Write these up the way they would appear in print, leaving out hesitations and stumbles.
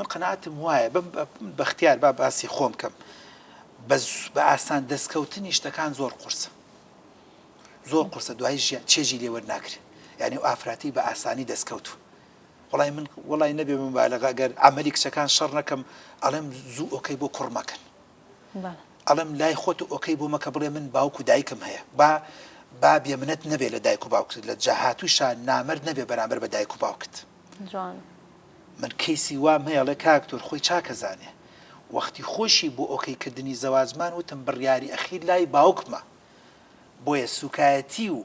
من قەناعەتم وایە بەم بەختیار با باسی خۆم کەم بە بە ئاسان دەستکەوتنی شتەکان زۆر قورسە زۆر قورسە دوای ژیان چێژی لێ وەرناگرێ یعنی ئەو ئافراتی بە ئاسانی دەستکەوتوو وەڵای من وەڵای نەبێ مبالغە گەر عەمەلی کچەکان شەڕ نەکەم ئەڵێم زوو ئۆکەی بۆ کوڕ مەکەن ئەڵێم لای خۆت ئۆکەی بۆ مەکە بڵێ من باوک و دایکم هەیە با با بێمنەت نەبێ لە دایک و باوکت لە جاهاتووشا نامەرد نەبێ بەرامبەر بە دایک و باوکت جوان. من کەیسی وام هەیە ئەڵێ کاک تۆر خۆی چاک ئەزانێ وەختی خۆشی بۆ ئۆکەی کردنی زەواجمان وتم بڕیاری ئەخیر لای باوکمە بۆیە سوکایەتی و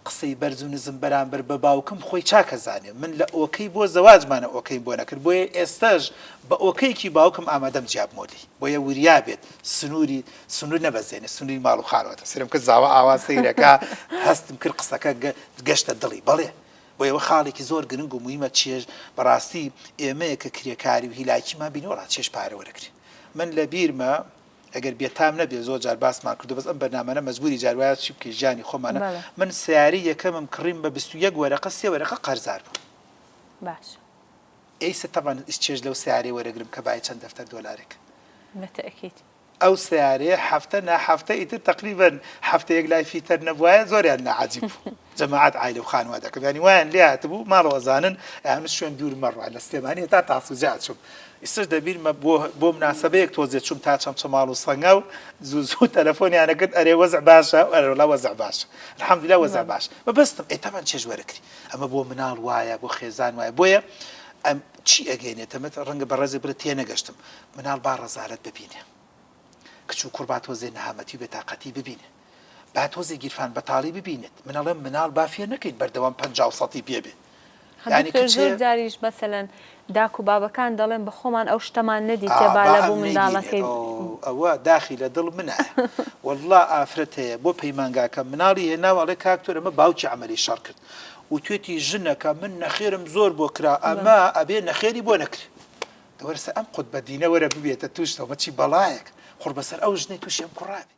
قسەی بەرز و نزم بەرامبەر بە باوکم خۆی چاک ئەزانێ من لە ئۆکەی بۆ زەواجمانە ئۆکەیم بۆ نەکرد بۆیە ئێستاش بە ئۆکەیەکی باوکم ئامادەم جیابمەوە لێی بۆیە وریا بێت سنوری سنور نەبەزێنێ سنوری ماڵ و خانوەتە سەیرم کرد زاوا ئاوا سەیرەکا هەستم کرد قسەکە گەشتە دڵی بەڵێ بۆیە ئەوە خاڵێکی زۆر گرنگ و موهیمە چێژ بەڕاستی ئێمەیە کە کرێکاری و هیلاکیمان بینی وەڵا چێژ پارە وەرەگرین من لە بیرمە ئەگەر بێتام نەبێ زۆر جار باسمان کردو بەس ئەم بەرنامانە مەجبوری جار وایە چی بکەی ژیانی خۆمانە بەڵێ. من سەیارەی یەکەمم کڕیم بە 21 وەرەقە سێ وەرەقە قەرزار بووم باش. ئێستا تەبعەن چێژ لەو سەیارەی وەرەگرم کە بای چەند دەفتەر دۆلارێک. بە تەئکید. ئەو سەیارەیە هەفتە نا هەفتە ئیتر تەقریبەن هەفتەیەک لای فیتەر نەبوایە زۆریان ناعەجیب بوو جەماعەت عایلە و خانوادەکەم یانی وایان لێ هاتبوو ماڵەوە ئەزانن ئەیان شوێن دوور مەڕوا لە سلێمانی تا تاسوجە ئەچوم ئیستش دەبیرمە بۆ بۆ مناسەبەیەک تۆزێ چوم تا چەمچەماڵ و سەنگاو زوو زوو تەلەفۆنیان ئەکرد ئەرێ وەزع باشە ئەرێ وەڵا وەزع باشە الحمدلله وەزع باش مەبەستم ئێ تەبعەن چێژ وەرەگری ئەمە بۆ مناڵ وایە بۆ خێزان وایە بۆیە ئەم چی ئەگەینێتە مت ڕەنگە بەڕێزێک بڵێ تێنەگەشتم مناڵ با ڕەزالەت ببینێ کچ و کوڕ با تۆزێ نەهامەتی و بێتاقەتی ببینێ با تۆزێ گیرفان بەتاڵی ببینێت من ئەڵێم مناڵ با فێر نەکەین بەردەوام 50 و سەتی پێ بێ یانی دکتۆر کچ زۆر هەیە جاریش مەسەلەن داک و بابەکان دەڵێن بە خۆمان ئەو شتەمان نەدیتیە ئا با با لە ئەم بۆ نەیبینێت منداڵەکەی ئۆ ئەوە داخی لە دڵ منایە وەڵڵا ئافرەت هەیە بۆ پەیمانگاکە مناڵی هێناوە ئەڵێ کاک تۆر ئەمە باوکی عەمەلی شەڕ کرد وتوێتی ژنەکە من نەخێرم زۆر بۆ کرا ئەمە ئەبێ نەخێری بۆ نەکرێ دە وەرە سەر ئەم قوتبە دینە وەرە ببێتە توشتەوە بە چی بەڵایەک قوڕ بەسەر ئەو ژنەی توشی ئەم کوڕە بێ.